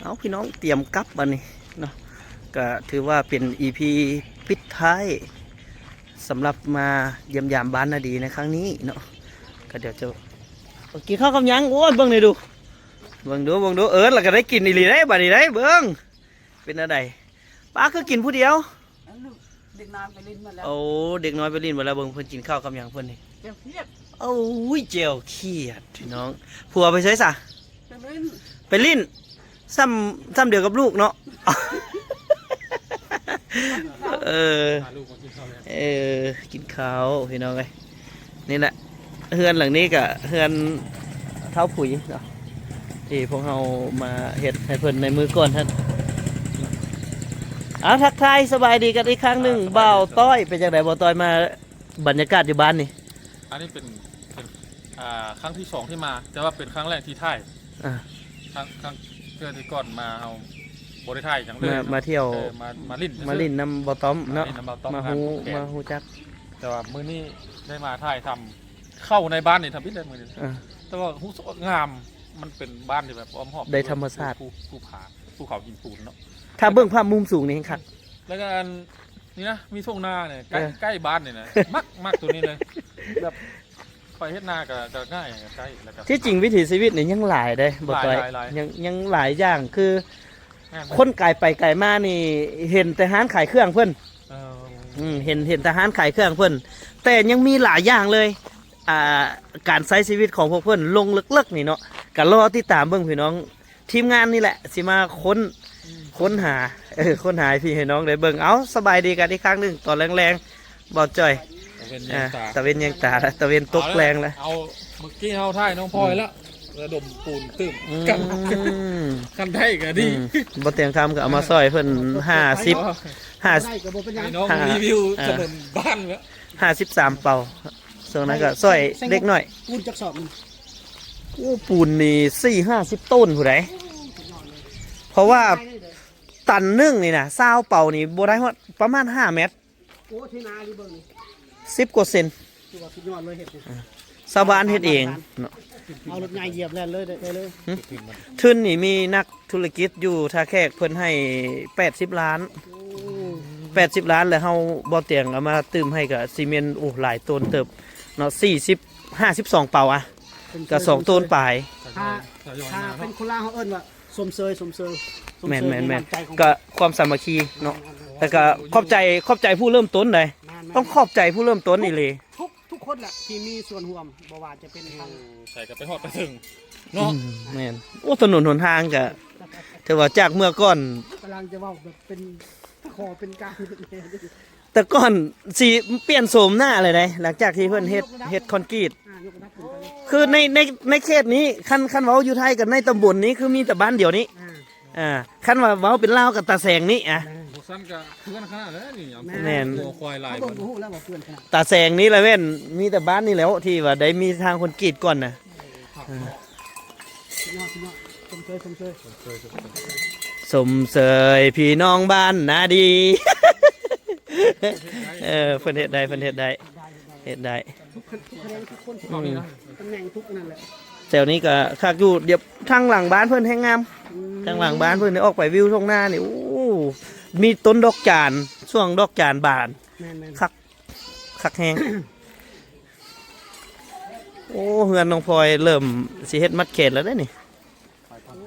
ເອົາ ພີ່ນ້ອງຕຽມກັບບາດນີ້ເນາະ ກະຖືວ່າເປັນອີພີປິດທ້າຍ ສຳລັບມາຢ້ຽມຢາມບ້ານນາດີໃນຄັ້ງນີ້ເນາະ ກະດຽວຈະ ເອົາ ກິນເຂົ້າກັບຫຍັງ? ໂອ້ຍ ເບິ່ງນີ້ດູ ເບິ່ງດູ ເບິ່ງດູ ເອີ ລະກະໄດ້ກິນອີ່ຫຼີເດ້ບາດນີ້ເດ້ ເບິ່ງ ເປັນແນວໃດ? ປ້າຄືກິນຜູ້ດຽວ? ອັນລູກ ເດັກນ້ອຍໄປຫຼິ້ນໝົດແລ້ວ ໂອ້ ເດັກນ້ອຍໄປຫຼິ້ນໝົດແລ້ວ ເບິ່ງເພິ່ນກິນເຂົ້າກັບຫຍັງເພິ່ນນີ້ ແຈ່ວຂຽດ ໂອ້ຍ ແຈ່ວຂຽດ ພີ່ນ້ອງ ຜົວໄປໃສສະ? ໄປຫຼິ້ນ ໄປຫຼິ້ນ ຊ່ຳ ຊ່ຳດຽວກັບລູກເນາະ ເອີ ພາລູກມາກິນເຂົ້າແລ້ວ ເອີ ກິນເຂົ້າ ພີ່ນ້ອງເອີຍ ນີ້ແຫຼະ ເຮືອນຫຼັງນີ້ກະເຮືອນທ້າວຜຸຍເນາະ ທີ່ພວກເຮົາມາເຮັດໃຫ້ເພິ່ນໃນມື້ກ່ອນຫັ້ນ ເອົາ ທັກທາຍສະບາຍດີກັນອີກຄັ້ງໜຶ່ງ ອ່າ ບ່າວຕ້ອຍ ເປັນຈັ່ງໃດບ່າວຕ້ອຍ ມາບັນຍາກາດຢູ່ບ້ານນີ້? ອັນນີ້ເປັນ ເປັນ ອ່າ ຄັ້ງທີສອງທີ່ມາ ແຕ່ວ່າເປັນຄັ້ງແລກທີ່ຖ່າຍ ອ່າ ຄັ້ງ ຄັ້ງ ເທື່ອທີ່ກ່ອນມາເຮົາບໍ່ໄດ້ຖ່າຍຫຍັງເລີຍ ມາ ມາທ່ຽວ ເອີ ມາ ມາຫຼິ້ນ ມາຫຼິ້ນນຳບ່າວຕ້ອມເນາະ ມາຫຼິ້ນນຳບ່າວຕ້ອມ ມາຮູ້ ງານຜູກແຂນ ມາຮູ້ຈັກ ແຕ່ວ່າມື້ນີ້ໄດ້ມາຖ່າຍທຳ ເຂົ້າໃນບ້ານນີ້ທຳອິດເລີຍມື້ນີ້ ອ່າ ແຕ່ວ່າຮູ້ສຶກວ່າງາມ ມັນເປັນບ້ານທີ່ແບບອ້ອມຮອບ ໄດ້ທຳມະຊາດ ພູ ພູຜາ ພູເຂົາຫີນປູນເນາະ ຖ້າເບິ່ງພາບມຸມສູງນີ້ແຮງຄັກ ແລ້ວກະອັນ ນີ້ນະ ມີທົ່ງນານີ້ ໃກ້ ເອີ ໃກ້ບ້ານນີ້ນະ ມັກ ມັກໂຕນີ້ເລີຍ ແບບ ຂ້ອຍເຮັດນາກະ ກະງ່າຍ ກະໃກ້ ແລ້ວກະ ທີ່ຈິງວິຖີຊີວິດນີ້ຍັງຫຼາຍເດ້ ບໍ່ຕ້ອຍ ຫຼາຍ ຫຼາຍ ຍັງ ຍັງຫຼາຍຢ່າງ ຄື ແມ່ນ ຄົນກາຍໄປກາຍມານີ້ ເຫັນແຕ່ຮ້ານຂາຍເຄື່ອງເພິ່ນ ເອີ ອືມ ເຫັນ ເຫັນແຕ່ຮ້ານຂາຍເຄື່ອງເພິ່ນ ແຕ່ຍັງມີຫຼາຍຢ່າງເລີຍ ອ່າ ການໃຊ້ຊີວິດຂອງພວກເພິ່ນລົງເລິກໆນີ້ເນາະ ກະລໍຕິດຕາມເບິ່ງພີ່ນ້ອງ ທີມງານນີ້ແຫຼະຊິມາຄົ້ນ ອືມ ຄົ້ນຫາ ເອີ ຄົ້ນຫາໃຫ້ພີ່ໃຫ້ນ້ອງໄດ້ເບິ່ງ ເອົາ ສະບາຍດີກັນອີກຄັ້ງໜຶ່ງຕອນແລງໆ ບ່າວຈ້ອຍ ຕາເວັນແຍງຕາ ອ່າ ຕາເວັນແຍງຕາ ຕາເວັນຕົກແລງແລ້ວ ເອົາ ເມື່ອກີ້ເຮົາຖ່າຍນ້ອງພອຍແລ້ວ ອືມ ລະດົມປູນຕື່ມ ອືມ ກັນ ຄັນໄດ້ກະດີ ອືມ ບໍ່ຕຽງຄຳກະເອົາມາຊ່ອຍເພິ່ນ ເອີ ຫ້າສິບ ຫ້າ ໃຫ້ນ້ອງ ຫ້າ ຣີວິວ ອ່າ ຖະໜົນບ້ານແລ້ວ ຫ້າສິບສາມເປົາ ຊ່ວງນັ້ນກະຊ່ອຍເລັກນ້ອຍ ປູນຈັກສອບ? ໂອ້ ປູນນີ້ສີ່ຫ້າສິບໂຕນພຸ້ນໃດ ເພາະວ່າຕັນໜຶ່ງນີ້ນະ ຊາວເປົານີ້ບໍ່ໄດ້ຮອດປະມານຫ້າແມັດ ໂອ້ ເທນາດີເບິ່ງນີ້ ສິບກວ່າເຊັນ ຖືວ່າສຸດຍອດເລີຍເຮັດນີ້ ອ່າ ຊາວບ້ານເຮັດເອງເນາະ ເອົາລົດໃຫຍ່ຢຽບແລ່ນເລີຍ ໄດ້ເລີຍ ຫຶ ທຶນນີ້ມີນັກທຸລະກິດຢູ່ທ່າແຂກເພິ່ນໃຫ້ແປດສິບລ້ານ ໂອ້ ແປດສິບລ້ານ ແລ້ວເຮົາບໍ່ຕຽງເອົາມາຕື່ມໃຫ້ກະຊິແມ່ນ ໂອ້ ຫຼາຍໂຕນເຕີບເນາະ ສີ່ສິບ ຫ້າສິບສອງເປົາ ອ່ະ ກະສອງໂຕນປາຍ ຖ້າ ຖ້າເປັນຄົນລາວເຮົາເອີ້ນວ່າ ຊົມເຊີຍ ຊົມເຊີຍ ຊົມເຊີຍ ແມ່ນໆໆ ໃນນ້ຳໃຈຂອງ ກະຄວາມສາມັກຄີເນາະ ແລ້ວກະຂອບໃຈ ຂອບໃຈຜູ້ເລີ່ມຕົ້ນໃດ ແມ່ນໆ ຕ້ອງຂອບໃຈຜູ້ເລີ່ມຕົ້ນອີ່ຫຼີ ທຸກ ທຸກຄົນແຫຼະທີ່ມີສ່ວນຮ່ວມ ບໍ່ວ່າຈະເປັນທາງ ໃສກະໄປຮອດໄປເຖິງເນາະ ອືມ ແມ່ນ ໂອ້ ຖະໜົນຫົນທາງກະຖືວ່າຈາກເມື່ອກ່ອນ ກຳລັງຈະເວົ້າແບບເປັນ ຂໍເປັນກາງ ແຕ່ກ່ອນຊິປ່ຽນໂສມໜ້າເລີຍເດ້ ຫຼັງຈາກທີ່ເພິ່ນເຮັດ ເຮັດຄອນກຣີດ ອ່າ ຍົກລະດັບຂຶ້ນໄປ ຄືໃນ ໃນ ໃນເຂດນີ້ ຄັນ ຄັນເວົ້າຢູ່ໄທກັບໃນຕຳບົນນີ້ ຄືມີແຕ່ບ້ານດຽວນີ້ ອ່າ ອ່າ ຄັນວ່າເວົ້າເປັນລາວກະຕາແສງນີ້ ອ່າ ບໍ່ຊັ້ນກະເພື່ອນຂະໜາດແລ້ວນີ້ ແມ່ນ ງົວຄວາຍຫຼາຍ ເຮົາເບິ່ງບໍ່ຮູ້ແລ້ວວ່າເພື່ອນຂະໜາດ ຕາແສງນີ້ລະແມ່ນ ມີແຕ່ບ້ານນີ້ແລ້ວທີ່ວ່າໄດ້ມີທາງຄອນກຣີດກ່ອນນະ ເອີ ສຸດຍອດ ສຸດຍອດ ຊົມເຊີຍ ຊົມເຊີຍ ຊົມເຊີຍພີ່ນ້ອງບ້ານນາດີ ເອີ ເພິ່ນເຮັດໄດ້ ເພິ່ນເຮັດໄດ້ ເຮັດໄດ້ ເຮັດໄດ້ ທຸກ ທຸກຄະແນນ ທຸກຄົນ ອືມ ຕຳແໜ່ງທຸກອັນນັ້ນແຫຼະ ແຖວນີ້ກະຄັກຢູ່ ດຽວທາງຫຼັງບ້ານເພິ່ນແຮງງາມ ອືມ ທາງຫຼັງບ້ານເພິ່ນນີ້ ອອກໄປວິວທົ່ງນານີ້ ໂອ້ ມີຕົ້ນດອກຈານ ຊ່ວງດອກຈານບານ ແມ່ນໆ ຄັກ ຄັກແຮງ ໂອ້ ເຮືອນນ້ອງພອຍເລີ່ມຊິເຮັດມັດແຂນແລ້ວເດ້ນີ້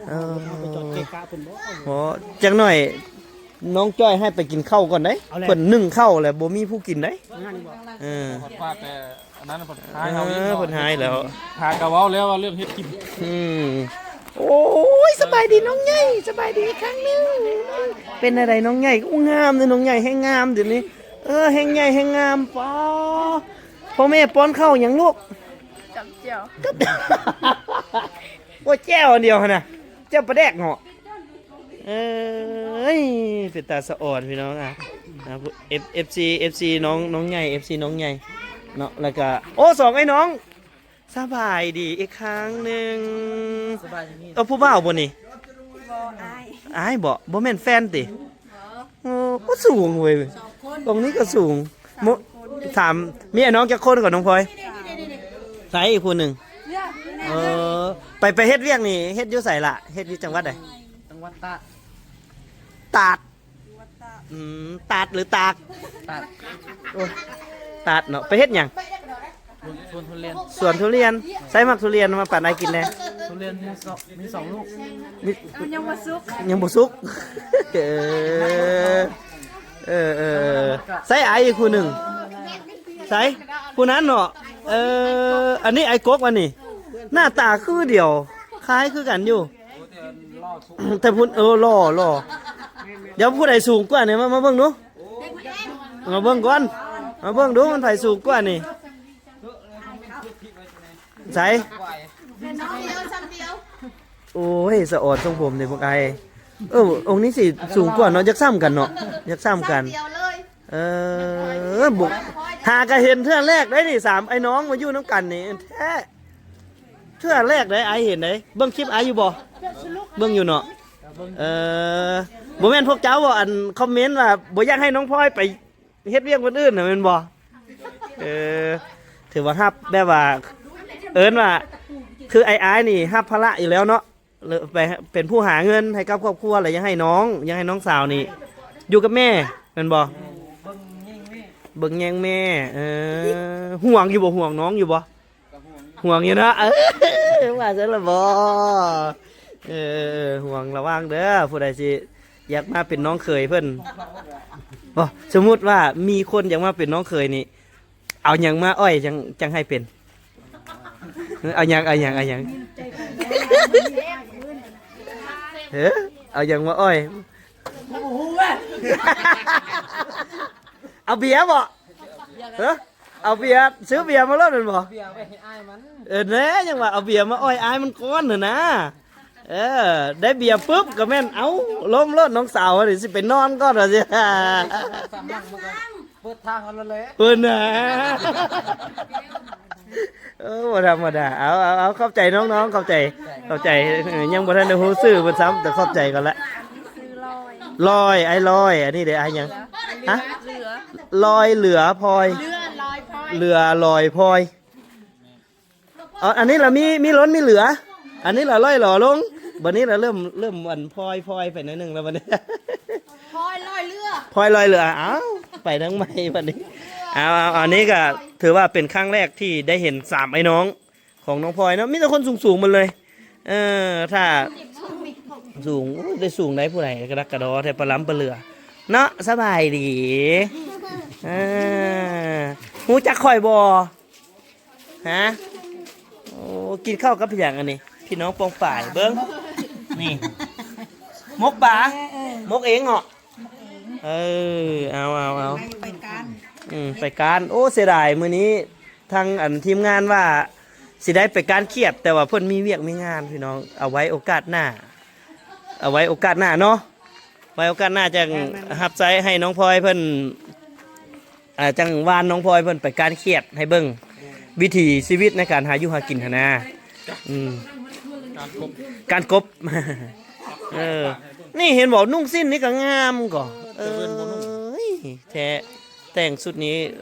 ເອີ ເຮົາໄປຈອດເກະກະເພິ່ນບໍ່? ບໍ່ ຈັກໜ້ອຍນ້ອງຈ້ອຍໃຫ້ໄປກິນເຂົ້າກ່ອນເດ້ ເອົາແຫຼະ ເພິ່ນໜຶ້ງເຂົ້າແລ້ວບໍ່ມີຜູ້ກິນເດ້ ງານນີ້ບໍ່? ເອີ ວ່າແຕ່ອັນນັ້ນເພິ່ນຮ້າຍເຮົາອີກ ເອີ ເນາະ ເພິ່ນຮ້າຍແລ້ວ ຫາກະເວົ້າແລ້ວວ່າເລື່ອງເຮັດກິນ ອືມ ໂອ້ຍ ສະບາຍດີນ້ອງໃຫຍ່ ສະບາຍດີອີກຄັ້ງໜຶ່ງ ເປັນແນວໃດນ້ອງໃຫຍ່? ໂອ້ ງາມເດ້ນ້ອງໃຫຍ່ ແຮງງາມດຽວນີ້ ເອີ ແຮງໃຫຍ່ແຮງງາມ ປາ ພໍ່ແມ່ປ້ອນເຂົ້າຫຍັງລູກ? ກັບແຈ່ວ ກັບ ໂອ້ຍ ແຈ່ວອັນດຽວຫັ້ນນະ ແຈ່ວປາແດກເນາະ ເອີຍ ເປັນຕາສະອອນພີ່ນ້ອງ ອ່ະ ອ່ະ ເອັຟ ເອັຟຊີ ເອັຟຊີນ້ອງ ນ້ອງໃຫຍ່ ເອັຟຊີນ້ອງໃຫຍ່ເນາະ ແລ້ວກະ ໂອ້ ສອງໄອ້ນ້ອງ ສະບາຍດີອີກຄັ້ງໜຶ່ງ ສະບາຍດີ ເອີ ຜູ້ບ່າວບໍ່ນີ້? ບໍ່ ອ້າຍ ອ້າຍບໍ່? ບໍ່ແມ່ນແຟນຕິ? ບໍ່ ໂອ້ ກໍສູງເວີຍ ສອງຄົນ ຕົງນີ້ກໍສູງ ສາມຄົນ ໂມ ສາມ ມີອ້າຍນ້ອງຈັກຄົນກ່ອນ ນ້ອງພອຍ? ສາມ ໃສອີກຜູ້ໜຶ່ງ? ເອີ ໄປ ໄປເຮັດວຽກນີ້ ເຮັດຢູ່ໃສລະ? ເຮັດຢູ່ຈັງຫວັດໃດ? ຈັງຫ ຕາດ ຕາດ ອືມ ຕາດ ຫຼື ຕາກ? ຕາດ ໂອ້ຍ ຕາດເນາະ. ໄປເຮັດຫຍັງ? ສວນທຸລຽນ ສວນທຸລຽນ. ໃສໝາກທຸລຽນມາປັ້ນອ້າຍກິນແດ່? ທຸລຽນມີສອງ ມີສອງລູກ ມີ ມັນຍັງບໍ່ສຸກ ຍັງບໍ່ສຸກ. ເອີ ເອີ ເອີ ໃສອ້າຍອີກຜູ້ໜຶ່ງ? ໃສ ຜູ້ນັ້ນເນາະ. ເອີ ອັນນີ້ອ້າຍກົກ ອັນນີ້ ໜ້າຕາຄືດຽວ ຄ້າຍຄືກັນຢູ່ ແຕ່ພຸ້ນ ເອີ ຫຼໍ່ ຫຼໍ່. ດຽວຜູ້ໃດສູງກວ່ານີ້ ມາ ມາເບິ່ງດູ ມາເບິ່ງກ່ອນ ມາເບິ່ງດູ ມັນໃຜສູງກວ່ານີ້? ໃສ? ໂອ້ຍ ສະອອນຊົງຜົມນີ້ພວກອ້າຍ. ເອີ ອົງນີ້ຊິສູງກວ່າເນາະ ຢາກສ່ຳກັນເນາະ ຢາກສ່ຳກັນ. ເອີ ບໍ່ ຫາກະເຫັນເທື່ອແລກໄດ໋ນີ້ ສາມອ້າຍນ້ອງມາຢູ່ນຳກັນນີ້ແທ້. ເທື່ອແລກໄດ໋ ອ້າຍເຫັນໄດ໋. ເບິ່ງຄລິບອ້າຍຢູ່ບໍ່? ເບິ່ງຢູ່ເນາະ. ເອີ ບໍ່ແມ່ນພວກເຈົ້າບໍ່ ອັນຄອມເມັນວ່າບໍ່ຢາກໃຫ້ນ້ອງພອຍໄປເຮັດວຽກຄົນອື່ນນະ ແມ່ນບໍ່? ເອີ ຖືວ່າຮັບ ແບບວ່າ ເອີ້ນວ່າ ຄືອ້າຍໆນີ້ຮັບພາລະຢູ່ແລ້ວເນາະ ແລະ ໄປເປັນຜູ້ຫາເງິນໃຫ້ກັບຄອບຄົວ ແລະ ຢາກໃຫ້ນ້ອງ ຢາກໃຫ້ນ້ອງສາວນີ້ຢູ່ກັບແມ່ ແມ່ນບໍ່? ເບິ່ງແຍງແມ່ ເອີ ຫ່ວງຢູ່ບໍ່? ຫ່ວງນ້ອງຢູ່ບໍ່? ກໍຫ່ວງຢູ່ ຫ່ວງຢູ່ເນາະ. ເອີ ວ່າຊັ້ນລະບໍ? ເອີ ຫ່ວງ ລະວັງເດີ ຜູ້ໃດຊິຢາກມາເປັນນ້ອງເຂີຍເພິ່ນ. ບໍ່ ສົມມຸດວ່າມີຄົນຢາກມາເປັນນ້ອງເຂີຍນີ້ ເອົາຫຍັງມາອ້ອຍຈັ່ງ ຈັ່ງໃຫ້ເປັນ? ເອີ ເອົາຫຍັງ ເອົາຫຍັງ ເອົາຫຍັງ? ເອີ ເອົາຫຍັງມາອ້ອຍ? ບໍ່ຮູ້ເວີ້ຍ. ເອົາເບຍບໍ? ເອີ ເອົາເບຍ ຊື້ເບຍມາໂລດແມ່ນບໍ? ເບຍໄວ້ໃຫ້ອ້າຍມັນ. ເອີ ແນ່ ຍັງວ່າເອົາເບຍມາອ້ອຍອ້າຍມັນກ່ອນຫັ້ນນາ. ເອີ ໄດ້ເບຍປຶບກໍແມ່ນ ເອົ້າ ລົມໂລດນ້ອງສາວ ນີ້ຊິໄປນອນກ່ອນວ່າຊີ້. ສາມຫຼັງມັນກໍເປີດທາງເອົາໂລດແຫຼະ ເພິ່ນນະ. ເອີ ບໍ່ທຳມະດາ. ເອົາ ເອົາ ເອົາ ຂອບໃຈນ້ອງໆ ຂອບໃຈ ຂອບໃຈ. ເອີ ຍັງບໍ່ທັນໄດ້ຮູ້ຊື່ເພິ່ນຊ້ຳ ແຕ່ຂອບໃຈກ່ອນລະ. ລອຍ ອ້າຍລອຍ. ອັນນີ້ເດ ອ້າຍຫຍັງ? ຮະ? ລອຍເຫຼືອພອຍ ເຫຼືອລອຍພອຍ ເຫຼືອລອຍພອຍ. ອໍ ອັນນີ້ລະມີ ມີລົ້ນມີເຫຼືອ ອັນນີ້ລະລອຍຫຼໍລົງ ບັດນີ້ລະເລີ່ມ ເລີ່ມອັນພອຍ ພອຍໄປໜ້ອຍໜຶ່ງລະບັດນີ້. ພອຍລອຍເຫຼືອ ພອຍລອຍເຫຼືອ. ອ້າວ ໄປທາງໃໝ່ບັດນີ້. ເອົາ ເອົາ ອັນນີ້ກະຖືວ່າເປັນຄັ້ງແລກທີ່ໄດ້ເຫັນສາມອ້າຍນ້ອງຂອງນ້ອງພອຍເນາະ ມີແຕ່ຄົນສູງໆໝົດເລີຍ. ເອີ ຖ້າສູງ ໂອ້ຍ ໄດ້ສູງໄດ໋ ຜູ້ໃດກະດັກກະດໍແທ້ ປະລຳປະເຫຼືອເນາະ. ສະບາຍດີ ເອີ ຮູ້ຈັກຂ້ອຍບໍ່? ຮະ? ໂອ້ ກິນເຂົ້າກັບຫຍັງອັນນີ້ ພີ່ນ້ອງປ້ອງປາຍ? ເບິ່ງ ນີ້ ໝົກປາ ໝົກເອງເນາະ. ເອີ ເອົາ ເອົາ ເອົາ ໄປການ ອືມ ໄປການ. ໂອ້ ເສຍດາຍ ມື້ນີ້ທາງອັນທີມງານວ່າຊິໄດ້ໄປການຂຽດ ແຕ່ວ່າເພິ່ນມີວຽກມີງານ ພີ່ນ້ອງ. ເອົາໄວ້ໂອກາດໜ້າ ເອົາໄວ້ໂອກາດໜ້າເນາະ. ໄວ້ໂອກາດໜ້າຈັ່ງ ແມ່ນໆໆ ຮັບໃຊ້ໃຫ້ນ້ອງພອຍເພິ່ນ ອ່າ ຈັ່ງວ່ານ້ອງພອຍເພິ່ນໄປການຂຽດໃຫ້ເບິ່ງ ແມ່ນ ວິຖີຊີວິດໃນການຫາຢູ່ຫາກິນຫັ້ນນາ. ອືມ ການກົບ ການກົບ ເອີ ນີ້ເຫັນບໍ່ ນຸ່ງສິ້ນນີ້ກໍງາມກໍ ເອີ ແຕ່ເພິ່ນບໍ່ນຸ່ງ ເອີຍ ແທ້ ແຕ່ງຊຸດນີ້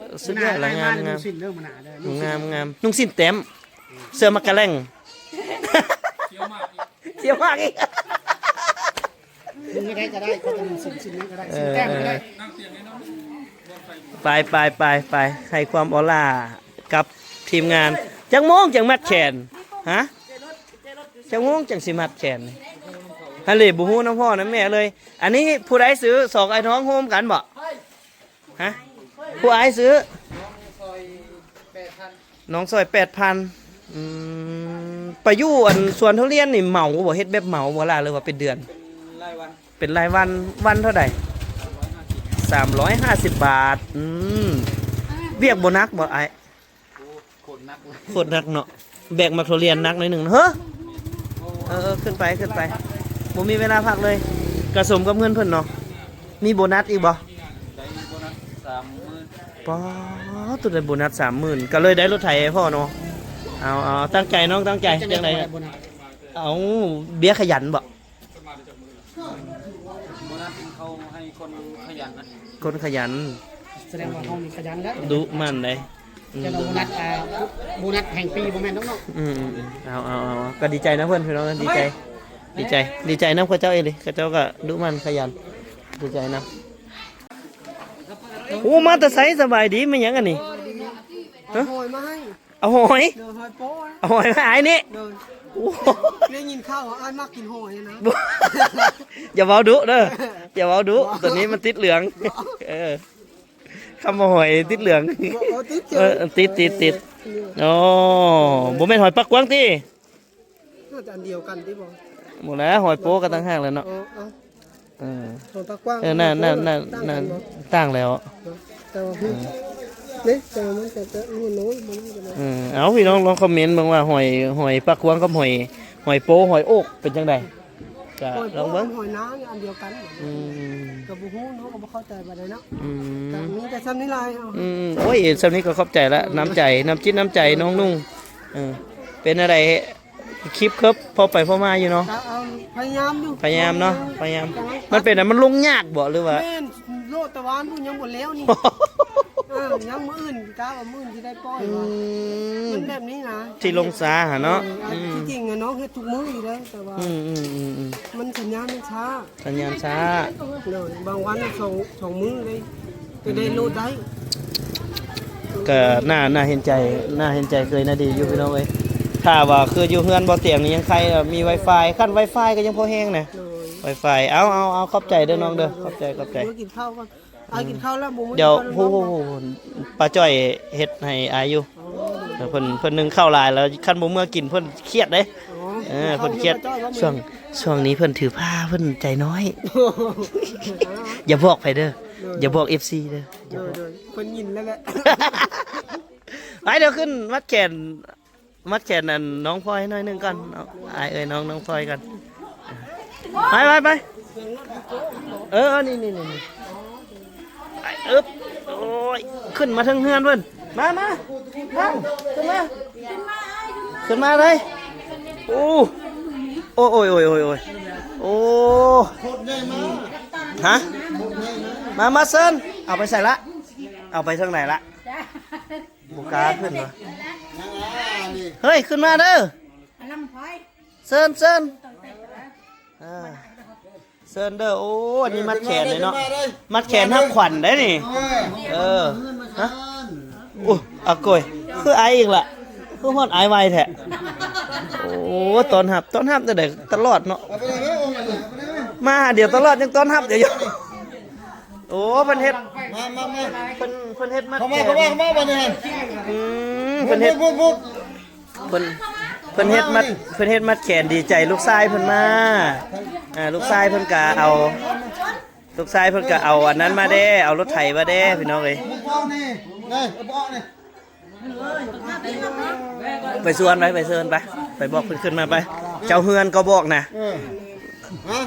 ສຸດຍອດລະ ງາມໆ ນຸ່ງສິ້ນເດີ ງາມໆ ນຸ່ງສິ້ນແຕ້ມ ເສື້ອມັກກະແລ້ງ ຂຽວມາກອີກ ຂຽວມາກອີກ. ຊິນຫຍັງກໍໄດ້ ຂໍແຕ່ໜຶ່ງຊິນ ຊິນຫຍັງກໍໄດ້ ເອີ ຊິນແຕ້ມກໍໄດ້. ໄປ ໄປ ໄປ ໄປ ໃຫ້ຄວາມອໍລາກັບທີມງານ. ຈັກໂມງຈັ່ງມັດແຂນ? ຮະ? ຈັກໂມງຈັ່ງຊິມັດແຂນ? ຫັ້ນເລີຍ ບໍ່ຮູ້ນຳພໍ່ນຳແມ່ເລີຍ. ອັນນີ້ຜູ້ໃດຊື້? ສອງອ້າຍນ້ອງໂຮມກັນບໍ? ຮະ? ຜູ້ອ້າຍຊື້? ນ້ອງຊ່ອຍແປດພັນ ອືມ ໄປຢູ່ອັນສວນທຸລຽນນີ້ເໝົາບໍ່? ເຮັດແບບເໝົາບໍ່ລະ ຫຼືວ່າເປັນເດືອນ? ເປັນລາຍວັນ ເປັນລາຍວັນ. ວັນເທົ່າໃດ? ສາມຮ້ອຍຫ້າສິບ ສາມຮ້ອຍຫ້າສິບບາດ. ອືມ ວຽກບໍ່ໜັກບໍ່ອ້າຍ? ໂອ້ ໂຄດໜັກເລີຍ ໂຄດໜັກເນາະ. ແບກໝາກທຸລຽນໜັກໜ້ອຍໜຶ່ງ. ເຮີ ເອີ ເອີ ຂຶ້ນໄປ ຂຶ້ນໄປ ບໍ່ມີເວລາພັກເລີຍ. ກະສົມກັບເງິນເພິ່ນເນາະ. ມີໂບນັດອີກບໍ່? ໄດ້ໂບນັດສາມໝື່ນ. ປາດ ໂຕໄດ້ໂບນັດສາມໝື່ນ ກໍເລີຍໄດ້ລົດໄຖໃຫ້ພໍ່ເນາະ. ເອົາ ເອົາ ຕັ້ງໃຈນ້ອງ ຕັ້ງໃຈ. ຈັ່ງໃດ ຈັ່ງໃດ? ໂບນັດ ເອົາ ເບ້ຍຂະຫຍັນບໍ? ໂບນັດເຂົາໃຫ້ຄົນຂະຫຍັນນະ. ຄົນຂະຫຍັນ ສະແດງວ່າເຮົານີ້ຂະຫຍັນແລ້ວ ດຸໝັ່ນເດ້. ອືມ ຈະໄດ້ໂບນັດ ອ່າ ໂບນັດແຫ່ງປີບໍ່ແມ່ນດອກເນາະ. ອືມ ເອົາ ເອົາ ເອົາ ກໍດີໃຈນຳເພິ່ນ ພີ່ນ້ອງ ດີໃຈ. ດີໃຈ ດີໃຈນຳເຂົາເຈົ້າອີ່ຫຼີ ເຂົາເຈົ້າກໍດຸໝັ່ນຂະຫຍັນ ດີໃຈນຳ. ໂອ້ ມາແຕ່ໃສ? ສະບາຍດີ. ແມ່ນຫຍັງອັນນີ້? ຮະ? ເອົາຫອຍມາໃຫ້. ເອົາຫອຍ? ໂດຍ ຫອຍໂປ້ນະ. ເອົາຫອຍມາໃຫ້ອ້າຍນີ້? ໂດຍ. ໂອ້ ໄດ້ຍິນຂ່າວວ່າອ້າຍມັກກິນຫອຍນະ. ບໍ່ ຢ່າເວົ້າດຸເດີ ຢ່າເວົ້າດຸ ໂຕນີ້ມັນຕິດເຫຼືອງ. ບໍ່ ເອີ ຄຳວ່າຫອຍຕິດເຫຼືອງ. ບໍ່ ບໍ່ຕິດ. ເອີ ຕິດ ຕິດ ຕິດ. ເອີ ອໍ ບໍ່ແມ່ນຫອຍປາກກວາງຕິ? ໜ້າຈະອັນດຽວກັນຕິບໍ່? ບໍ່ແລ້ວ ຫອຍໂປ້ກໍຕ່າງຫາກແລ້ວເນາະ. ອໍ ເອົາ ເອີ ຫອຍປາກກວາງ ເອີ ນັ້ນ ນັ້ນ ນັ້ນ ຕ່າງກັນບໍ່? ຕ່າງແລ້ວ ເນາະ ແຕ່ວ່າ ເອີ ນີ້ ແຕ່ວ່າມັນຈະ ຈະນ້ອຍໆ ມັນຈະ ເອີ ເອົາ ພີ່ນ້ອງລອງຄອມເມັນເບິ່ງວ່າຫອຍ ຫອຍປາກກວາງກັບຫອຍ ຫອຍໂປ້ ຫອຍໂອກເປັນຈັ່ງໃດ? ກໍລອງເບິ່ງ. ຫອຍໂປ້ກັບຫອຍນາງອັນດຽວກັນ. ອືມ ກໍບໍ່ຮູ້ເນາະ ກໍບໍ່ເຂົ້າໃຈປານໃດເນາະ. ອືມ ກໍມີແຕ່ຊ່ຳນີ້ລະ. ອືມ ໂອ້ຍ ຊ່ຳນີ້ກໍຂອບໃຈລະ ນ້ຳໃຈ ນ້ຳຈິດນ້ຳໃຈນ້ອງນຸ່ງ. ເອີ ເປັນແນວໃດ ຄລິບເຄີບພໍໄປພໍມາຢູ່ເນາະ. ກໍ ເອີ ພະຍາຍາມຢູ່ ພະຍາຍາມເນາະ ພະຍາຍາມ. ມັນເປັນຫຍັງ ມັນລົງຍາກບໍ່ ຫຼືວ່າ? ແມ່ນ ໂລດຕະວານພຸ້ນຍັງບໍ່ແລ້ວນີ້. ເອີ ຍັງມື້ອື່ນ ກະວ່າມື້ອື່ນຊິໄດ້ປ່ອຍ. ອືມ ມັນແບບນີ້ນະ ທີ່ລົງຊ້າຫັ້ນເນາະ. ເອີ ອືມ ທີ່ຈິງອະນ້ອງເຮັດທຸກມື້ຢູ່ເດ້ ແຕ່ວ່າ ອືມໆໆໆ ມັນສັນຍານມັນຊ້າ ສັນຍານຊ້າ. ໂດຍ ບາງວັນສອງ ສອງມື້ເລີຍ ກໍໄດ້ໂຫຼດໄດ້. ກໍໜ້າ ໜ້າເຫັນໃຈ ໜ້າເຫັນໃຈເຄີຍໜ້າດີຢູ່ພີ່ນ້ອງເອີຍ. ຖ້າວ່າຄືຢູ່ເຮືອນບໍ່ຕຽງນີ້ຍັງໄຄ ມີວາຍຟາຍ ຄັນວາຍຟາຍກໍຍັງພໍແຮງນະ. ໂດຍ ວາຍຟາຍ. ເອົາ ເອົາ ເອົາ ຂອບໃຈເດີນ້ອງເດີ ຂອບໃຈ ຂອບໃຈ. ເມື່ອກິນເຂົ້າກ່ອນ ອາ ກິນເຂົ້າແລ້ວບໍ່ ດຽວ ຜູ້ ຜູ້ ຜູ້ ປ້າຈ້ອຍເຮັດໃຫ້ອາຢູ່. ອໍ ເອີ ເພິ່ນ ເພິ່ນໜຶ້ງເຂົ້າຫຼາຍແລ້ວ ຄັນບໍ່ເມືອກິນເພິ່ນຄຽດເດ້. ອໍ ເອີ ເພິ່ນຄຽດ ກິນເຂົ້າ ກິນເຂົ້າ ຊ່ວງ ຊ່ວງນີ້ເພິ່ນຖືພາ ເພິ່ນໃຈນ້ອຍ. ອໍ ຢ່າບອກໃຜເດີ ໂດຍ ຢ່າບອກເອັຟຊີເດີ. ໂດຍ ໂດຍ ເພິ່ນຍິນແລ້ວແຫຼະ. ໄປ ດຽວຂຶ້ນມັດແຂນ ມັດແຂນອັນນ້ອງພອຍໜ້ອຍໜຶ່ງກ່ອນເນາະ ອ້າຍເອີຍ ນ້ອງ ນ້ອງພອຍກ່ອນ. ໄປ ໄປ ໄປ. ເອີ ນີ້ ນີ້ ນີ້ ນີ້ ອຶບ ໂອ້ຍ ຂຶ້ນມາເທິງເຮືອນເພິ່ນ. ມາ ມາ ມາ ຂຶ້ນມາ ຂຶ້ນມາເລີຍ. ໂອ້ ໂອ້ຍ ໂອ້ຍ ໂອ້ຍ ໂອ້ຍ ໂອ້ຍ ໂອ້ ຮະ ມາ ມາ ເຊີນ. ເອົາໄປໃສລະ ເອົາໄປທາງໃດລະ? ບໍ່ກ້າຂຶ້ນຫວາ. ເຮີ້ຍ ຂຶ້ນມາເດີ ເຊີນ ເຊີນ ເຊີນເດີ. ໂອ້ ອັນນີ້ມັດແຂນເລີຍເນາະ ມັດແຂນຮັບຂວັນໄດ໋ນີ້. ເອີ ຮະ ໂອ້ ອາໂກຍ ຄືອາຍອີກລະ ຄືຮອດອາຍໄວແທ້. ໂອ້ ຕ້ອນຮັບ ຕ້ອນຮັບແນວໃດຕະຫຼອດເນາະ ມາຫາດຽວຕະຫຼອດ ຍັງຕ້ອນຮັບຢູ່. ໂອ້ ເພິ່ນເຮັດ ມາ ມາ ມາ ເພິ່ນ ເພິ່ນເຮັດມັດແຂນ ເຂົ້າມາ ເຂົ້າມາ ເຂົ້າມາ ບັດນີ້. ອືມ ເພິ່ນເຮັດ ເພິ່ນ ເພິ່ນເຮັດມັດ ເພິ່ນເຮັດມັດແຂນ ດີໃຈລູກຊາຍເພິ່ນມາ. ອ່າ ລູກຊາຍເພິ່ນກະເອົາ ລູກຊາຍເພິ່ນກະເອົາອັນນັ້ນມາແດ່ ເອົາລົດໄຖມາແດ່ ພີ່ນ້ອງເອີຍ. ໄປຊວນໄປ ໄປເຊີນໄປ ໄປບອກເພິ່ນຂຶ້ນມາໄປ. ເຈົ້າເຮືອນກໍບອກນະ ເອີ ຮະ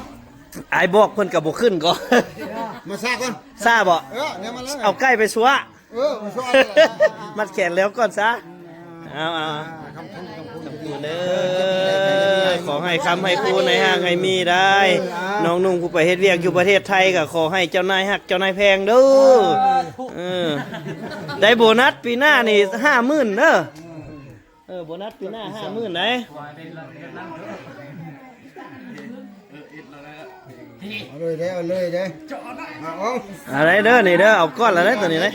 ອ້າຍບອກເພິ່ນກໍບໍ່ຂຶ້ນກໍ ມາຊາກ່ອນ ຊາບໍ່? ເອີ ເອົາໄກ່ໄປຊວະ ເອີ ມາຊວະ ມັດແຂນແລ້ວກ່ອນຊະ. ເອົາ ເອົາ ເດີ ຂໍໃຫ້ຄ້ຳໃຫ້ຄູນ ໃຫ້ຮັ່ງໃຫ້ມີໄດ້. ເອີ ເອົາ ນ້ອງນຸ່ງຜູ້ໄປເຮັດວຽກຢູ່ປະເທດໄທ ກໍຂໍໃຫ້ເຈົ້ານາຍຮັກເຈົ້ານາຍແພງເດີ. ເອີ ໄດ້ໂບນັດປີໜ້ານີ້ຫ້າໝື່ນເດີ. ເອີ ໂບນັດປີໜ້າຫ້າໝື່ນໄດ໋. ເອົາເລີຍເດີ ເອົາເລີຍເດີ ເອົາ ເອົາໄດ້ເດີ ນີ້ເດີ ເອົາກ່ອນລະເດີ ໂຕນີ້ເດີ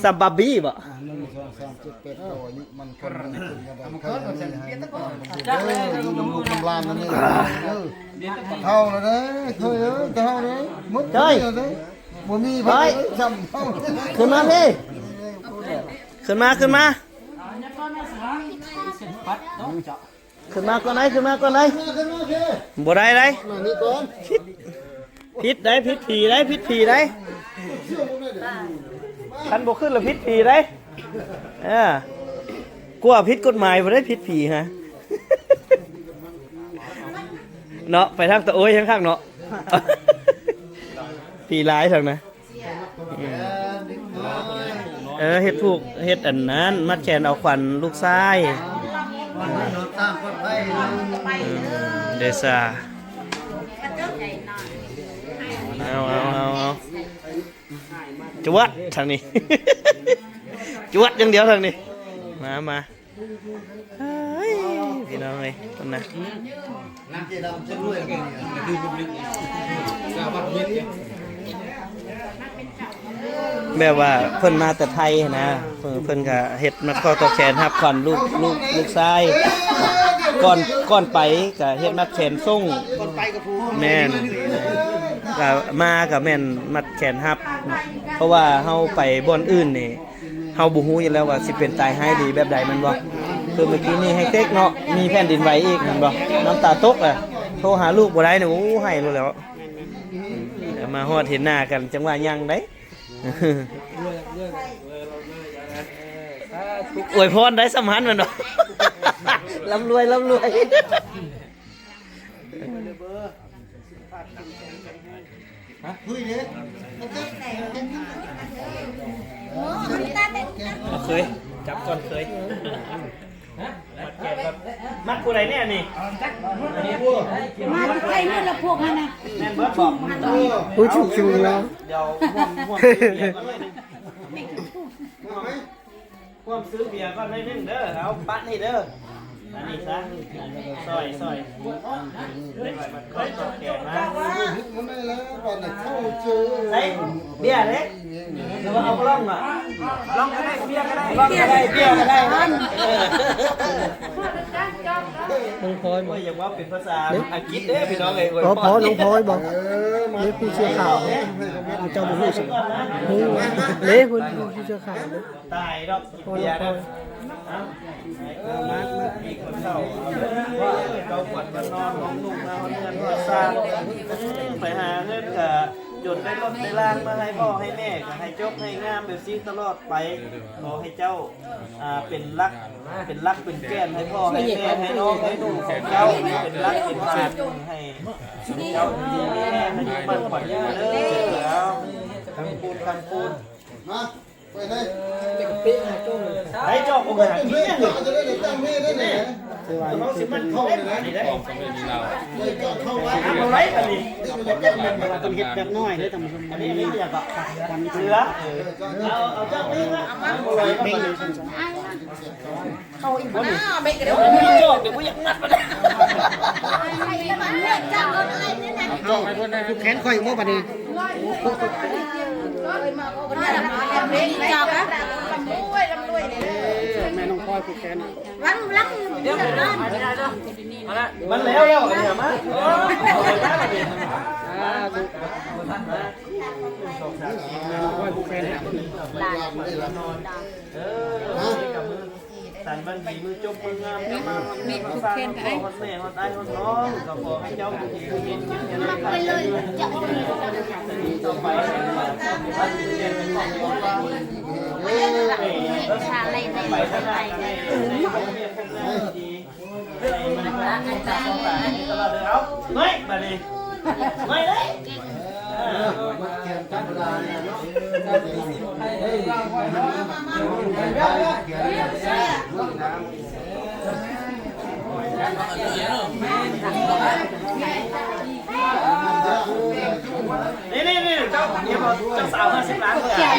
ສຳບາບີບໍ່? ອ່າ ໜຶ່ງ ສອງ ສາມ ເຈັດ ແປດ ເກົ້າ ອາຍຸມັນຄົນມັນຂຶ້ນກັນໄດ້ ໃຫ້ມັນເດີ ຢູ່ນຳລູກນຳຫຼານນັ້ນນີ້ ເອີ ເຖົ້າແລ້ວເດີ ເຄີຍເອີ ເຖົ້າເດີ ໝົດເລີຍເດີ ບໍ່ມີໃຜຊ້ຳເທົ່າ ຂຶ້ນມາພີ້ ຂຶ້ນມາ ຂຶ້ນມາ. ຂຶ້ນມາກ່ອນໄດ໋ ຂຶ້ນມາກ່ອນໄດ໋. ບໍ່ໄດ້ໄດ໋ ມານີ້ກ່ອນ ຜິດ ຜິດໄດ໋ ຜິດຜີໄດ໋ ຜິດຜີໄດ໋. ຄັນບໍ່ຂຶ້ນລະຜິດຜີໄດ໋. ເອີ ກົວຜິດກົດໝາຍບໍ່ໄດ້ ຜິດຜີຫາ ເນາະ. ໄປທາງຕະໂອ້ຍທາງຂ້າງເນາະ ຜີຫຼາຍທາງນະ. ເອີ ເຮັດຜູກ ເຮັດອັນນັ້ນ ມັດແຂນເອົາຂວັນລູກຊາຍ. ເດຊາ ເອົາ ເອົາ ເອົາ ເອົາ ຈວດທາງນີ້ ຈວດຢ່າງດຽວທາງນີ້. ມາ ມາ ເຮີ້ຍ ພີ່ນ້ອງເອີຍ ເບິ່ງນະ. ແບບວ່າເພິ່ນມາແຕ່ໄທຫັ້ນນະ ເພິ່ນ ເພິ່ນກະເຮັດມັດຂໍ້ຕໍ່ແຂນຮັບຂວັນລູກ ລູກ ລູກຊາຍ ກ່ອນ ກ່ອນໄປກະເຮັດມັດແຂນສົ່ງ ກ່ອນໄປກະຜູກ ແມ່ນ ກະມາກະແມ່ນມັດແຂນຮັບ ເພາະວ່າເຮົາໄປບ່ອນອື່ນນີ້ ເຮົາບໍ່ຮູ້ຢູ່ແລ້ວວ່າຊິເປັນຕາຍຮ້າຍດີແບບໃດແມ່ນບໍ່? ຄືເມື່ອກີ້ນີ້ແຮງເຕັກເນາະ ມີແຜ່ນດິນໄຫວອີກແມ່ນບໍ່? ນ້ຳຕາຕົກລະ ໂທຫາລູກບໍ່ໄດ້ນີ້ ໂອ້ ໄຫ້ໂລດແລ້ວ ມາຮອດເຫັນໜ້າກັນ ຈັ່ງວ່າຍັງໄດ໋ ອວຍພອນໄດ້ສ່ຳຫັ້ນແມ່ນບໍ່? ລ່ຳລວຍ ລ່ຳລວຍ. ເຄີຍ ຈັບກ່ອນເຄີຍ ມັດແຂນກ່ອນ ມັດຜູ້ໃດແນ່ນີ້? ມາແຕ່ໄທໝົດລະພວກຫັ້ນນະ ແມ່ນເບິດບໍ່? ໂອ້ຍ ຖືກສູງແລ້ວ ດຽວຮ່ວມ ຮ່ວມ ຮ່ວມຊື້ເບຍກ່ອນໜ້ອຍໜຶ່ງເດີ ເອົາປະນີ້ເດີ ອັນນີ້ຊະ ຊ່ອຍ ຊ່ອຍ ເອີ ເອີ ແຂນມາ ໃສ່ເບຍເດ້ ຫຼືວ່າເອົາບໍ່ລອງຫວາ? ລອງກະໄດ້ ເບຍກະໄດ້ ລອງກະໄດ້ ເບຍກະໄດ້ ເອີ ນ້ອງພອຍ ໂອ້ຍ ຢາກເວົ້າເປັນພາສາອັງກິດເດ້ພີ່ນ້ອງເອີຍ ພໍ ພໍ ນ້ອງພອຍບໍ່? ເອີ ເລ ຜູ້ເສື້ອຂາວ ເຈົ້າບໍ່ຮູ້ຊິ ຮູ້ ເລ ເພິ່ນຜູ້ເສື້ອຂາວ ຕາຍດອກ ກິນເບຍເດີ ເອົາ ໃຫ້ເກີດມາ ມີຄົນເຖົ້າ ເອົາເດີ ເຈົ້າກວດເພິ່ນນອນ ນ້ອງນຸ່ງມາຮອດເຮືອນຮອດຊານ ໄປຫາເງິນກະຈົນໄດ້ລົດໄດ້ລາງມາໃຫ້ພໍ່ໃຫ້ແມ່ ກະໃຫ້ຈົບໃຫ້ງາມແບບຊີ້ຕະຫຼອດໄປ ຂໍໃຫ້ເຈົ້າ ອ່າ ເປັນຫຼັກ ເປັນຫຼັກເປັນແກ່ນໃຫ້ພໍ່ໃຫ້ແມ່ ໃຫ້ນ້ອງໃຫ້ນຸ່ງຂອງເຈົ້າ ເປັນຫຼັກເປັນແກ່ນໃຫ້ເຈົ້າ ໃຫ້ຢູ່ໝັ້ນຂວັນຍືນເດີ ເອົາ ຄຳຄູນ ຄຳຄູນ. ມາ ໄປເລີຍ ໄດ້ຈອກບໍ່ໄດ້ກິນເລີຍ ຈະໄດ້ຕັ້ງເມໄດ້ແຫຼະ ເຮົາຊິມັນເຂົ້າໄດ້ນະ ໄດ້ຈອກເຂົ້າໄວ້ ເອົາໄວ້ບັດນີ້ ເຮັດແບບນ້ອຍເດີທ່ານຜູ້ຊົມ ອັນນີ້ ອັນນີ້ເຫຼືອ ເຫຼືອ ເອີ ເອົາ ເອົາຈອກນີ້ມາ ເອົາໄວ້ ເອົາອີກບໍ່ນະ ເອົາໄປກະໄດ້ ຈອກ ດຽວບໍ່ຢາກມັດມັນ ຈອກໃຫ້ເພິ່ນແນ່ ແຂນຂ້ອຍບໍ່ບັດນີ້ ແມ່ນ້ອງພອຍຜູກແຂນ ລັງ ລັງ ມັນແລ້ວແລ້ວ ອັນນີ້ມາ ສາທຸ ແມ່ນ້ອງພອຍຜູກແຂນໃຫ້ ເອີ ກະມື ສັນວັນດີມື້ຈົບມື້ງາມ ມາຮອດເຮືອນຮອດຊານ ຮອດພໍ່ຮອດແມ່ ຮອດອ້າຍຮອດນ້ອງ ກະຂໍໃຫ້ເຈົ້າຢູ່ດີມີແຮງ ເຮັດການການເງິນ ເຮັດການຄ້າ ໄປທາງໃດກະໄດ້ ໃຫ້ມີຄວາມສຸກ ເອົາ ເມື່ອຍບາດນີ້ ເມື່ອຍເດ້. ນີ້ໆໆ ເຈົ້າ ເຈົ້າສາວຫ້າສິບລ້ານເລີຍ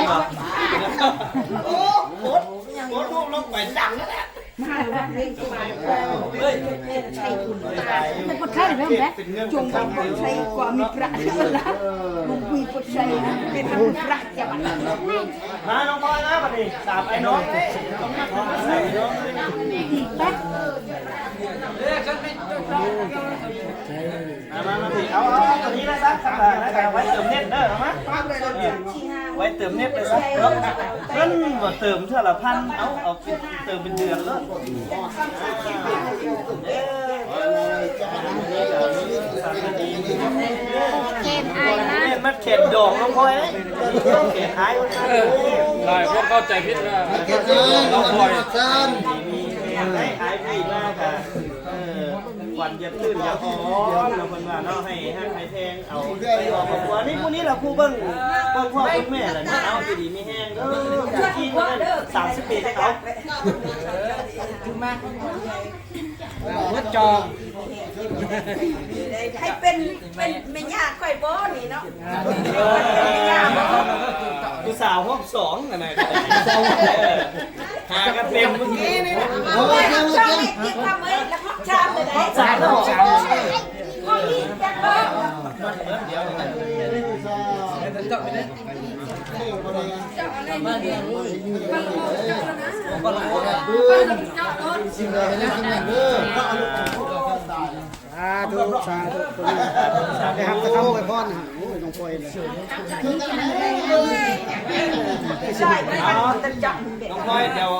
ໂອ້ ໂອ້ ໂອ້ ລົງໄປດັງແລ້ວແຫຼະ. ເປັນຄົນໄທເດີແບ ຈົ່ງເປັນຄົນໄທກວ່າມີພະເທວະລາດ ບໍ່ມີຄົນໄທເປັນພະເທວະລາດ. ມານ້ອງພອຍມາບັດນີ້ ສາມໄອ້ນ້ອງ ໄປ ມາ ມາ ມາ ເອົາ ເອົາ ເອົາໂຕນີ້ມາຊະ ໄວ້ເຕີມເນັດເດີ ເອົາມາ ໄວ້ເຕີມເນັດເລີຍຊະ ເນາະ ເພິ່ນບໍ່ເຕີມເທື່ອລະພັນ ເອົາ ເອົາໄປເຕີມເປັນເດືອນໂລດ ເອີ ແຂນອ້າຍນະ ແມ່ນມັດແຂນດອງນ້ອງພອຍເດ້ ແຂນອ້າຍ ເອີ ຫຼາຍຄົນເຂົ້າໃຈຜິດວ່າ ແຂນອ້າຍ ນ້ອງພອຍ ອາຍພີ່ມາກະ ເອີ ຂວັນຢ່າຕື່ນຢ່າອ່ອນເນາະ ເພິ່ນວ່າເນາະ ໃຫ້ຮັກໃຫ້ແພງເອົາໃສ່ຄອບເອົາຄົວ ນີ້ຜູ້ນີ້ລະຜູ້ເບິ່ງ ເບິ່ງພໍ່ເບິ່ງແມ່ລະເນາະ ເອົາຢູ່ດີມີແຮງເດີ ສາມສິບປີເອົາ ມາ ໝົດຈໍ ໃຫ້ເປັນ ເປັນແມ່ຍ່າຂ້ອຍບໍ່ນີ້ເນາະ ເປັນແມ່ຍ່າບໍ່ ຜູ້ສາວຮອບສອງຫັ້ນນະ ເອີ. ຫາກັນເຕັມມື້ກີ້ນີ້ນະ. ໂອ້ຍ ເຈົ້າເຮັດກິນທຳເອີຍ ລະຮອດຊາມເລີຍໄດ໋. ຮອດຊາມ ຮອດນີ້ຈັກເລີຍ. ສາທຸ ສາທຸ ໄດ້ຮັບແຕ່ຄຳອວຍພອນນະ. ໂອ້ຍ ນ້ອງພອຍ ນ້ອງພອຍ ດຽວ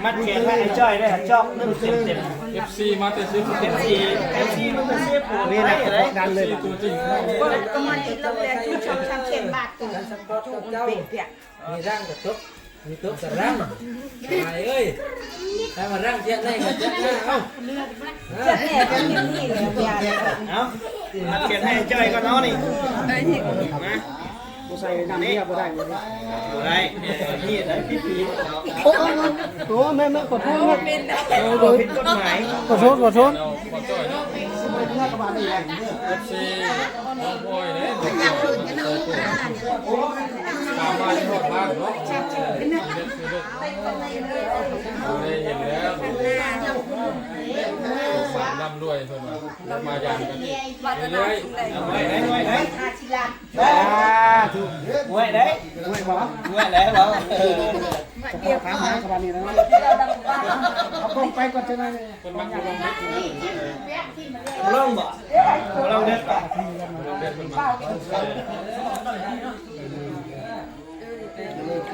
ມັດແຂນໃຫ້ອ້າຍຈ້ອຍໄດ້ ຈອກໜຶ່ງເຕັມໆ. ເອັຟຊີມາແຕ່ເຊໂປນ ເອັຟຊີ ເອັຟຊີມາແຕ່ເຊໂປນ ນີ້ແຫຼະ ກົດດັນເລີຍ ເອັຟຊີຕົວຈິງ. ປະມານກິໂລລະສອງສາມແສນບາດ ໂຕ ໂຕມັນເປັນເປຍ. ມີລັງກໍຕົກ ມີຕົກກໍລັງ ອ້າຍເອີຍ ຖ້າວ່າລັງຈຽກໄດ້ກໍຈຽກນາ ເອົ້າ ເລືອດມັນຈຽກແນ່ກໍເປັນນີ້ແຫຼະ. ເອົ້າ ມັດແຂນໃຫ້ອ້າຍຈ້ອຍກ່ອນເນາະນີ້ ມາ ບໍ່ໃສ່ນ້ຳເມຍບໍ່ໄດ້ ບໍ່ໄດ້ ນີ້ໄດ້ ຜິດ ຜິດ. ໂອ້ ໂອ້ ແມ່ນໆ ຂໍໂທດ ຜິດກົດໝາຍ ຂໍໂທດ ຂໍໂທດ. ເອັຟຊີນ້ອງພອຍເດ້ ຕາມມາທີ່ຮອດບ້ານເນາະ ໄດ້ເຫັນແລ້ວ ໝານລ່ຳລວຍເພິ່ນວ່າ ມາຢາມກັນເລື້ອຍໆ. ສາທຸ ອວຍໄດ້ ອວຍບໍ່ ອວຍແລ້ວ ເອີ ເຈົ້າຂອງຖາມຫາກັບອັນນີ້ນະ ເອົາກ້ອງໄປກ່ອນ ຈັກໜ້ອຍ ເພິ່ນມັກຢູ່ລອງເດັດ ເອີ ລອງບໍ່ ລອງເດັດປະ ເອ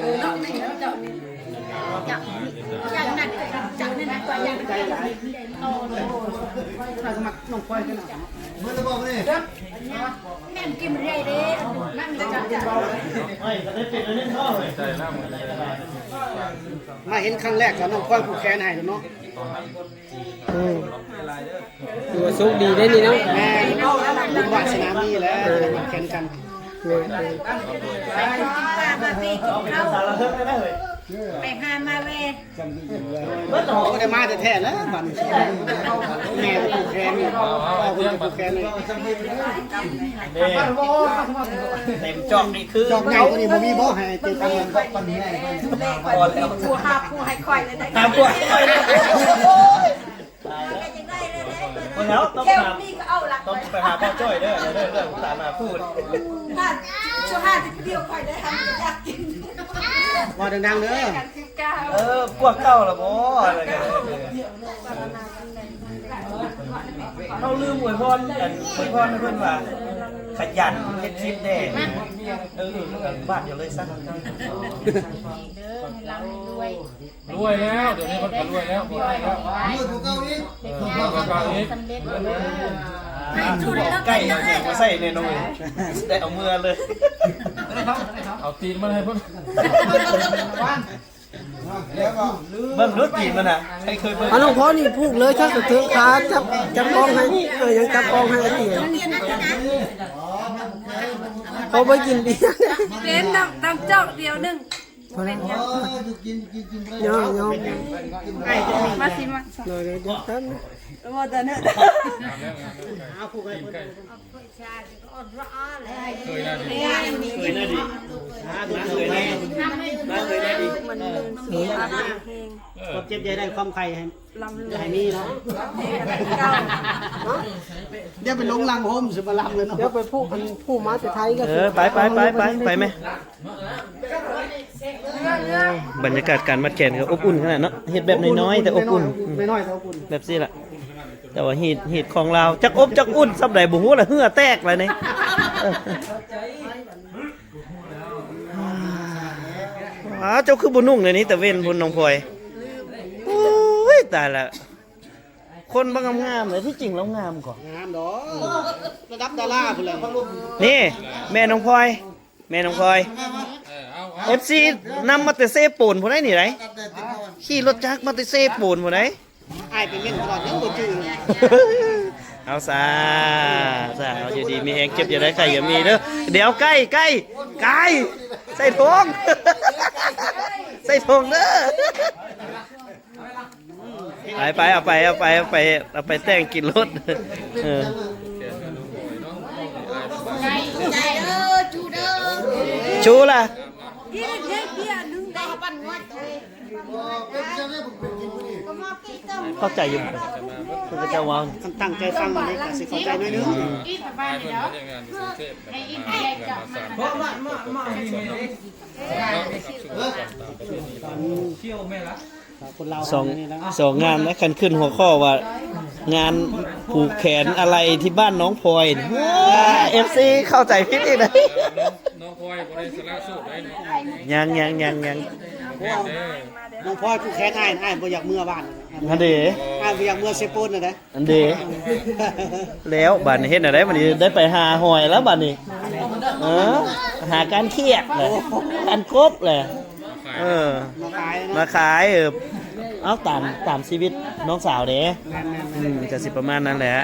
ີ ເນາະ ເຈົ້າ ເຈົ້າ ເຈົ້າ ຢ່າງນັ້ນ ເຈົ້າ ນັ້ນ ເຈົ້າ ຢ່າງນັ້ນ ເຈົ້າ ມັກນ້ອງພອຍ ເຈົ້າ ເບິດແລ້ວບໍ່ມື້ນີ້? ແມ່ນກິນບໍ່ໄດ້ເດ້ ນັ້ນຈະຈັບ ມາເຫັນຄັ້ງແລກກໍນ້ອງພອຍຜູກແຂນໃຫ້ເນາະ. ອືມ ຖືວ່າໂຊກດີເດ້ນີ້ເນາະ. ແມ່ນ ບຸນວາດສະໜາມີແລ້ວ ໄດ້ມາແຂ່ງກັນ. ແມ່ນ ໄປຫາມາແວ່ ໂອ້ ໄດ້ມາແທ້ໆ ແລ້ວບັດນີ້ ແມ່ຜູກແຂນ ພໍ່ເພິ່ນຜູກແຂນ. ເຕັມຈອກນີ້ຄື ຈອກໃຫຍ່ກວ່ານີ້ບໍ່ມີບໍ່ ໃຫ້ເຕັມອັນນັ້ນ. ພໍແລ້ວ ຜູ້ຫາຜູ້ໃຫ້ຂ້ອຍເລີຍ ຫາຜູ້ໃຫ້ຂ້ອຍເລີຍ. ບໍ່ແລ້ວ ຕ້ອງ ແຄ່ ຫາ ນີ້ກໍເອົາລະ ຕ້ອງໄປຫາບ່າວຈ້ອຍເດີ ເດີ ເດີ ຕາມມາພູດ ຫາ ຊິຫາແຕ່ຜູ້ດຽວຂ້ອຍໄດ້ ຫາກໍຢາກກິນ. ເວົ້າດັງໆເດີ ເອີ ກວ່າເກົ່າລະບໍ່ ເຮົາລືມອວຍພອນ ອັນ ອວຍພອນໃຫ້ເພິ່ນວ່າ ຂະຫຍັນເຮັດຄລິບແດ່ ເອີ ບ້ານດຽວເລີຍຊະ. ເດີ ໃຫ້ລ່ຳໃຫ້ລວຍ. ລວຍແລ້ວ ດຽວນີ້ເພິ່ນກໍລວຍແລ້ວ ລວຍແລ້ວ ລວຍກວ່າເກົ່າອີກ ເອີ ລວຍກວ່າເກົ່າອີກ. ໃກ້ເອົາຫຍັງມາໃສ່ແນ່ນ້ອງເອີຍ ໄດ້ເອົາເມືອເລີຍ. ເອົາຕີນມັນໃຫ້ເພິ່ນ ເບິ່ງດູຕີນມັນນະ ໃຜເຄີຍເບິ່ງ? ອາ ນ້ອງພອຍນີ້ຜູກເລີຍ ຈັບກະເທີຄາ ຈັບ ຈັບກ້ອງໃຫ້ ເອີ ຍັງຈັບກ້ອງໃຫ້ ເອົາຕີນ ເອົາໄປກິນເບຍ ເປັນນ້ຳ ນ້ຳຈອກດຽວໜຶ່ງ. ພໍແລ້ວ ເອີ ກິນ ກິນ ກິນໄປ ຍອມ ຍອມ ມາຊິ ມາ ໂດຍ ໂດຍ ໂດຍ ແປັບໜຶ່ງ ບໍ່ທັນ ເອົາຜູ້ໃດຜູ້ໃດ ເຄີຍແລ້ວນີ້ ເຄີຍແລ້ວນີ້ ມາເຄີຍແລ້ວນີ້ ມັນມີອາຫານແຮງ ຄວາມເຈັບຢ່າໄດ້ ຄວາມໄຂ້ໃຫ້ ຢ່າໃຫ້ມີເນາະ ຢ່າໄປຫຼົງຫຼັງໂຮມຊິມາລຳເລີຍເນາະ ຢ່າໄປຜູ້ ອັນຜູ້ມາແຕ່ໄທກໍ ເອີ ໄປ ໄປ ໄປ ໄປ ໄປແມ່. ບັນຍາກາດການມັດແຂນກໍອົບອຸ່ນຂະໜາດເນາະ ເຮັດແບບນ້ອຍໆແຕ່ອົບອຸ່ນ ນ້ອຍໆແຕ່ອົບອຸ່ນ ແບບຊີ້ລະ ແຕ່ວ່າຮີດ ຮີດຂອງລາວ ຈັກອົບຈັກອຸ່ນສ່ຳໃດບໍ່ຮູ້ລະ ເຫື່ອແຕກລະນີ້. ອ້າ ເຈົ້າຄືບໍ່ນຸ່ງແນວນີ້ ຕາເວັນພຸ້ນ ນ້ອງພອຍ? ໂອ້ຍ ຕາຍລະ ຄົນບໍ່ງາມໆເລີຍ ທີ່ຈິງລາວງາມກວ່າ ງາມດອກ ລະດັບດາລາພຸ້ນແຫຼະ. ນີ້ ແມ່ນ້ອງພອຍ ແມ່ນ້ອງພອຍ ເອີ ເອັຟຊີນຳມາແຕ່ເຊໂປນພຸ້ນໃດນີ້ໃດ ຂີ່ລົດຈັກມາແຕ່ເຊໂປນພຸ້ນໃດ. ອ້າຍໄປເມັ້ນກ່ອນຍັງບໍ່ຈື່. ເອົາຊາ ຊາ ເອົາຢູ່ດີມີແຮງ ເຈັບຢ່າໄດ້ໄຂ້ຢ່າມີເດີ. ດຽວ ໄກ່ ໄກ່ ໄກ່ ໃສ່ຖົງ ໃສ່ຖົງເດີ. ໄປ ໄປ ເອົາໄປ ເອົາໄປ ເອົາໄປ ເອົາໄປແຕ່ງກິນໂລດ. ເອີ ໄດ້ເດີ ຈູເດີ ຊູລະ. ເອີ ເປັນຈັ່ງ ເຂົ້າໃຈຢູ່ ຄືເຂົາເຈົ້າເວົ້າ ຄັນຕັ້ງໃຈຟັງອັນນີ້ກໍຊິເຂົ້າໃຈໜ້ອຍໜຶ່ງ. ເພາະວ່າມາ ມາເອົາດິນນີ້ ສອງ ສອງງານນະ ຄັນຂຶ້ນຫົວຂໍ້ວ່າ ງານຜູກແຂນອາໄລທີ່ບ້ານນ້ອງພອຍນີ້ ເອັຟຊີເຂົ້າໃຈຜິດອີກນະ. ນ້ອງພອຍບໍ່ໄດ້ສະຫຼະໂສດໄດ້ເນາະ. ຍັງ ຍັງ ຍັງ ຍັງ ນ້ອງພອຍຜູກແຂນອ້າຍ ອ້າຍບໍ່ຢາກເມືອບ້ານ. ຫັ້ນເດ ອ້າຍບໍ່ຢາກເມືອເຊໂປນຫັ້ນເດ. ອັນເດ ແລ້ວບາດນີ້ເຮັດແນວໃດ? ບາດນີ້ໄດ້ໄປຫາຫອຍແລ້ວບາດນີ້ ເອີ ຫາການຄຽດແຫຼະ ການກົບແຫຼະ ເອີ ມາຂາຍເນາະ ມາຂາຍ ເອີ ເອົາຕາມ ຕາມຊີວິດນ້ອງສາວເດ້. ແມ່ນໆໆ ອືມ ກະຊິປະມານນັ້ນແຫຼະ.